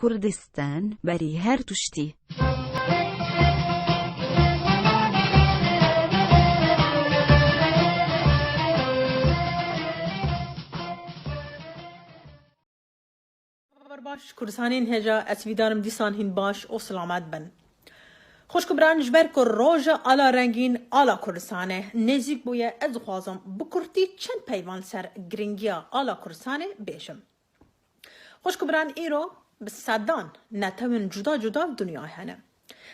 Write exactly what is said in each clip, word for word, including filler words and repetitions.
Kurdistan berî her tiştî. Baş, Kurdistanên hêja, ez hîvîdarim dîsan hîn baş û silamet bin. Xwişk û biran, ji ber ku roja ala rengîn, ala Kurdistanê nêzîk bûye, ez dixwazim bi kurtî çend peyvan li ser giringiya ala Kurdistanê bêjim. Xwişk û biran, îro bi sedan netewên cuda cuda li dinyayê hene.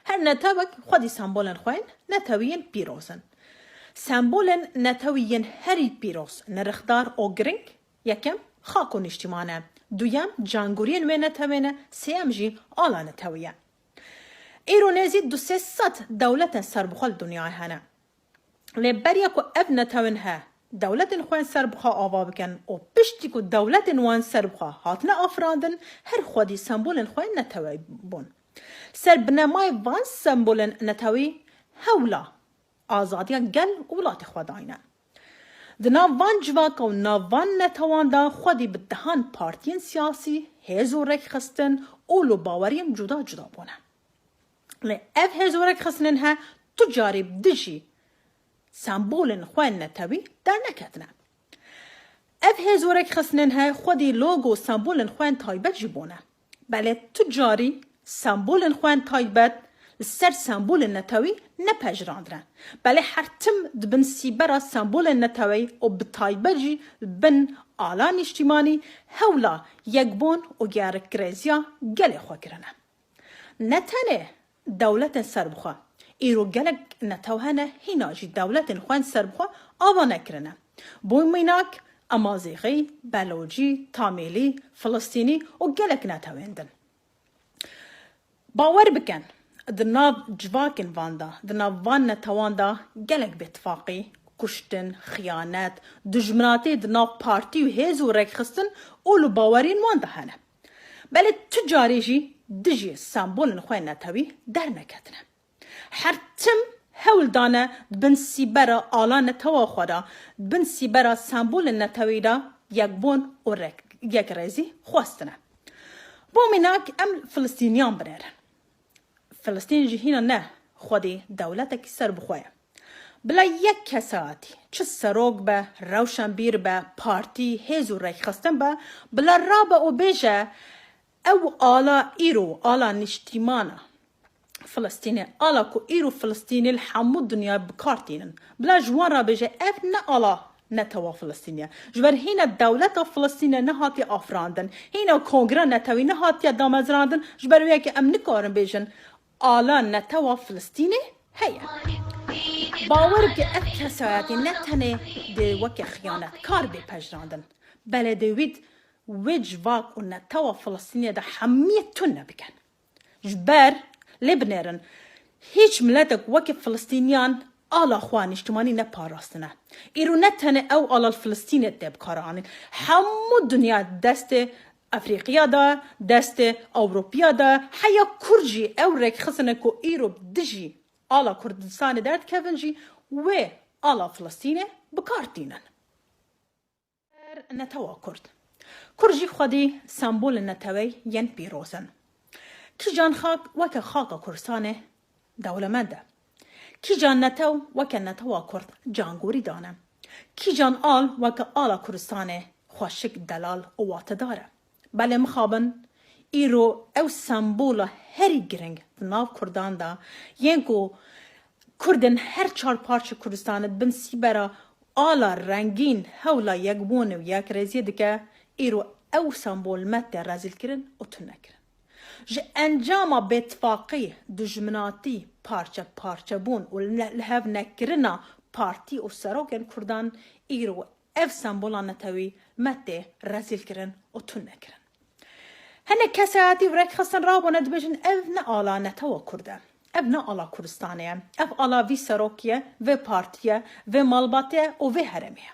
Her netewek xwedî sembolên xwe yên netewî yên pîroz in. Sembolên netewî yên herî pîroz, nirxdar û giring, yekem xak û nîştîman e, duyem cangûriyên wê netewê ne, sêyem jî ala netewî ye. Îro nêzî du sê sed dewletên serbixwe li dinyayê hene. Lê beriya ku ev netewên he dewletên xwe yên serbixwe ava bikin û piştî ku dewletên wan serbixwe hatine afirandin, her xwedî sembolên xwe yên netewî bûn. Ser binemayê van sembolên netewî hewla azadiya gel û welatê xwe dayne. Di nav van civaka û nav van netewan de xwedî bi dehan partiyên siyasî, hêz û rêkxistin, ol û baweriyên cuda cuda bûne. Lê ev hêz û rêkxistinên he tu carî bi dijî sembolên xwe yên netewî derneketine. Ev hêz û rêkxistinên he xwedî logo û sembolên xwe yên taybet jî bûne. Belê tu carî sembolên xwe yên taybet li ser sembolên netewî nepejirandine. Belê her tim di bin sîbera sembolên netewî û bi taybet jî li bin ala nîştîmanî hewla yekbûn û gerekrêziya gelê xwe kirine. Ne tenê dewletên serbixwe, îro gelek netew hene, hîna jî dewletên xwe yên serbixwe ava nekirine. Bo mînak, Emazîxî, Belocî, Tamîlî, Filistînî û gelek netewên din. Bawer bikin, di nav civakên van de, di nav van netewan de gelek bêtifaqî, kuştin, xiyanet, dijminatî di nav partî û hêz û rêkxistin û li baweriyên wan de hene. Belê tu carî jî dijî sembolên xwe yên netewî derneketine. Her tim hewl dane di bin sîbera ala netewa xwe de, di bin sîbera sembolên netewî de yekbûn û rek-, yekrêzî xwestine. Bo mînak em Filistîniyan binêrin. Filistîn jî hîna ne xwedî dewletekî serbixwe ye. Bila yek kesayetî, çi serok be, rewşenbîr be, partî, hêz û rêkxistin be, bila rabe û bêje, ew ala îro, ala nîştîmana Filistînê, ala ku îro Filistînê li hemû dinyayê bi kar tînin. Bila ji wan re bêje, ev ne ala netewa Filistînê ye. Ji ber hîna dewleta Filistînê nehatiye afirandin, hîna kongreya netewî nehatiye damezrandin, ji ber wê yekê em nikarin bêjin, ala netewa Filistînê heye. Bawer bike ev kesayetî ne tenê dê weke xiyanetkar bê pejirandin, belê dê wî wê civak û netewa Filistînê de hemiyê tune bikin. Ji ber, lê binêrin, hîç miletek weke Filistîniyan ala xwe nîştimanî neparastine. Îro ne tenê ew ala li Filistînê tê bikaranîn. Hemû dinya destê Efrîqiya de, destê Ewropiya de, heya Kurd jî ew rêkxistine ku îro dijî ala Kurdistanê derdikevin jî wê ala Filistînê bi kar tînin. Ser netewa Kurd. Kurd jî xwedî sembolên neteweyî yên pîroz in. Kîjan xak weke xaka Kurdistanê dewlemend e? Kîjan netew weke netewa Kurd cangorî dane? Kîjan al weke ala Kurdistanê xweşik, delal û watedar e? Belê mixabin, îro ew sembola herî giring di nav Kurdan de yên ku Kurdên her çar parçe Kurdistanê di bin sîbera ala rengîn, hewla yekbûnê û yekrêziyê dike, îro ew sembol me tê rezîlkirin û tunekirin. Ji encama bêtifaqî, dijminatî, parçe parçebûn û li, li hev nekirina partî û serokên Kurdan, îro ev sembola netewî me tê rezîlkirin û tunekirin. Hinek kesayetî û rêkxistin rabûne dibêjin, ev ne ala netewa Kurd e. Ev ne ala Kurdistanê ye. Ev ala vî serokî ye, vê partî ye, vê malbatê ye û vê herêmê ye.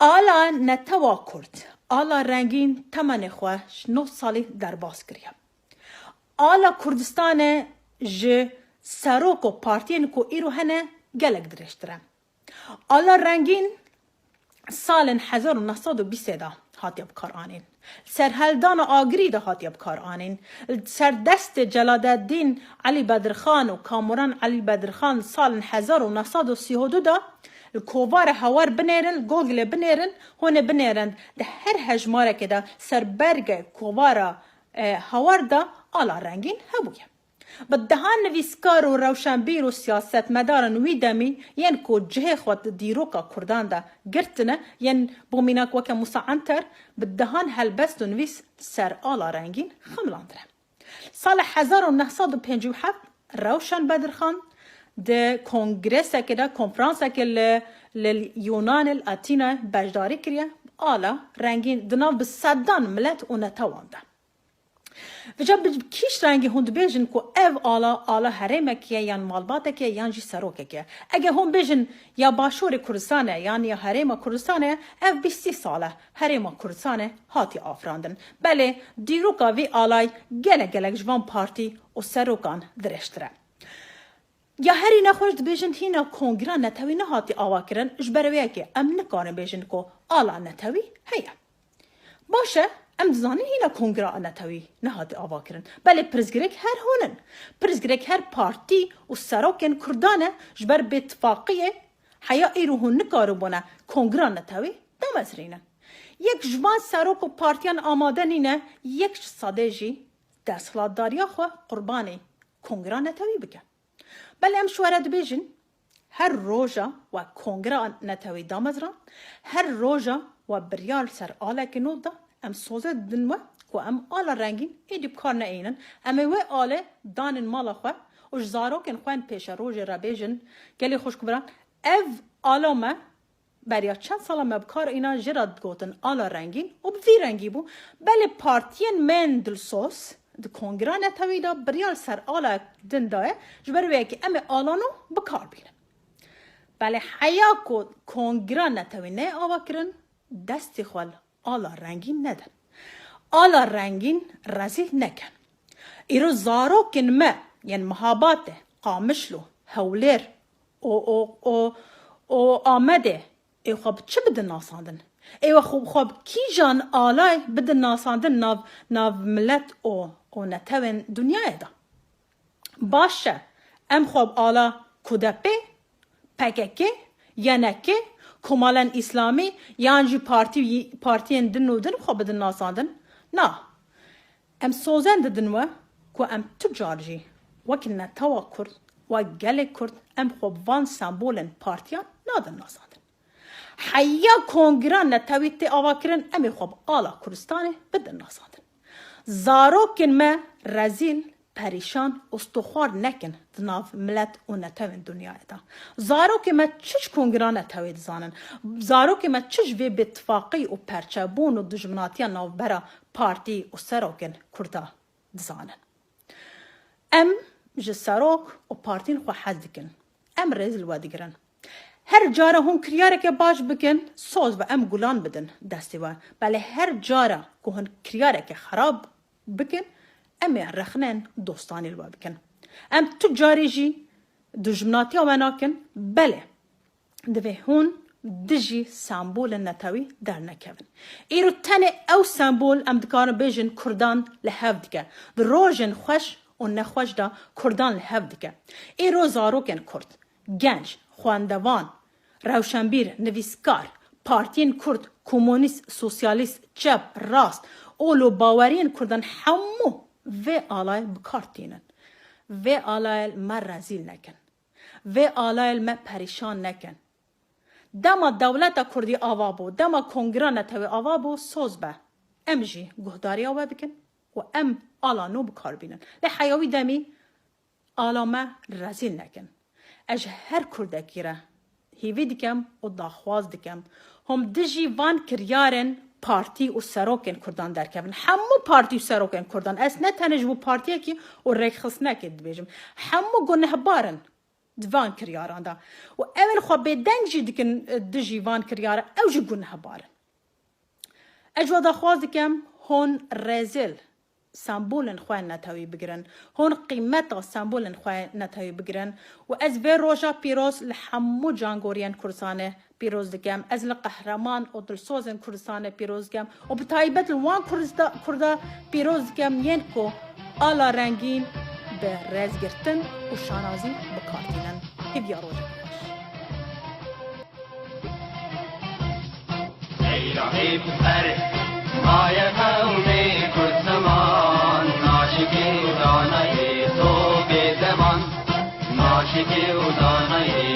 Ala netewa Kurd, ala rengîn temenê xwe ji nod salî derbas kiriye. Ala Kurdistanê ji serok û partiyên ku îro hene gelek dirêjtir e. Ala rengîn salên hezar û neh sed û bîstê de hatiye bi kar anîn. Li serheldana Agirî de hatiye bi kar anîn. Li ser destê Celadeddîn Elî Bedirxan û Kamuran Elî Bedirxan salên hezar û neh sed û sî û du de li kovara Hawar binêrin, li Google binêrin, hûn ê binêrin. Di her hejmarekê de ser bergê kovara, e, Hawar de ala rengîn hebûye. Bi dehan nivîskar û rewşenbîr û siyasetmedarên wî demî yên ku cihê xwe di dîroka Kurdan de girtine, yên bo mînak weke Musa Anter, bi dehan helbest û nivîs ser ala rengîn xemilandine. Sala hezar û neh sed û pêncî û heft Rewşen Bedirxan di kongresekê de, konferansekê li, li Yunanê, li Atînayê beşdarî kiriye. Ala rengîn di nav bi sedan milet û netewan de. Vêca bi kîş rengî hûn dibêjin ku ev ala, ala herêmekê ye yan malbateke ye yan jî serokekê ye. Eger hûn bêjin ya Başûrê Kurdistanê ye yan ya Herêma Kurdistanê ye, ev bîst sî sal e Herêma Kurdistanê hatiye afirandin. Belê, dîroka vî alayî gelek gelek ji van partî û serokan dirêjtir e. Ya herî nexweş dibêjin hîna kongira netewî nehatiye avakirin, ji ber wê yekê em nikarin bêjin ku ala netewî heye. Baş e, em dizanin hîna kongira netewî nehatiye avakirin. Belê pirsgirêk her hûn in. Pirsgirêk her partî û serokên Kurdan e, ji ber bêtifaqiyê heya îro hûn nikaribûne kongira netewî damezrînin. Yek ji van serok û partiyan amade nîne, yek ji sedê jî desthilatdariya xwe qurbanê kongira netewî bike. Belê em ji we re dibêjin, her roja we kongira netewî dameziran, her roja we biryar li ser alekê nû da, em soze didin we ku em ala rengîn êdî bi kar neînin. Em ê wê alê danin mala xwe û ji zarokên xwe yên pêşerojê re bêjin, gelî xwişk û biran, ev ala me beriya çend sala me bi kar îna, jê re digotin ala rengîn û bi vî rengî bû. Belê partiyên me yên dilsoz di kongira netewî de biryar li ser ala din daye, ji ber wê yekê em ê ala nû bi kar bînin. Belê heya ku kongira netewî neyê avakirin, destê xwe li ala rengîn nedin. Ala rengîn rezîl nekin. Îro zarokên me yên Mihabatê, Qamişlo, Hewlêr û, û, û, û Amedê ê xwe bi çi bidin nasandin? Ê we xwe, xwe bi kîjan alay bidin nasandin nav, nav milet û, û netewên dinyayê de? Baş e, em xwe bi ala KDP, PKK, YNK, Komalên Îslamî yan jî partî-, partiyên din û din xwe bidin nasandin? Na. Em sozen didin we ku em tu car jî wek netewa Kurd, wek gelê Kurd em xwe bi van sembolên partiyan nadin nasandin. Heya kongira netewî tê avakirin, em ê xwe bi ala Kurdistanê bidin nasandin. Zarokên me rezîl, perîşan û stûxwar nekin di nav milet û netewên dinyayê de. Zarokê me çi ji kongira netewê dizanin? Zarokê me çi ji vê bêtifaqî û perçebûn û dijminatiya navbera partî û serokên Kurda dizanin? Em ji serok û partiyên xwe hez dikin. Em rêz li we digirin. Her cara hûn kiryareke baş bikin, soz be em gulan bidin destê we. Belê her cara ku hûn kiryareke xerab bikin, em ê rexnên dostanî li we bikin. Em tu carî jî dijminatiya we nakin. Belê, divê hûn dijî sembolên netewî dernekevin. Îro tenê ew sembol em dikarin bêjin Kurdan li hev dike. Di rojên xweş û nexweş de Kurdan li hev dike. Îro zarokên Kurd, genc, xwendevan, rewşenbîr, nivîskar, partiyên Kurd, komunîst, sosyalîst, çep, rast, ol û baweriyên Kurdan hemû vê alayê bi kar tînin. Vê alayê me rezîl nekin. Vê alayê li me perîşan nekin. Dema dewleta Kurdî ava bû, dema kongira netewî ava bû, soz be. Em jî guhdariya we bikin û em ala nû bi kar bînin. Lê heya wî demî ala me rezîl nekin. Ez ji her Kurdekî re hêvî dikim û daxwaz dikim. Hûn dijî van kiryarên partî û serokên Kurdan derkevin. Hemû partî û serokên Kurdan. Ez ne tenê ji bo partiyekî û rêkxistinekê dibêjim. Hemû gunehbar in di van kiryaran de. Û ew ên xwe bêdeng jî dikin, e, dijî van kiryara, ew jî gunehbar in. Ez ji we daxwaz dikim, hûn rezil sembolên xwe netewî bigirin. Hûn qîmeta sembolên xwe netewî bigirin. Û ez vê roja pîroz li hemû cangoriyên Kurdistanê pîroz dikem. Ez li qehreman û dilsozên Kurdistanê pîroz dikem û bi taybet li wan Kurdista-, Kurda pîroz dikem yên ku ala rengîn bi rêzgirtin û şanazî bi kar tînin. Hêviya rojek xweş. Seyra hêv ser maye qewmê Kurd zeman, naşikê û danayê sobê zeman, naşikê û danayê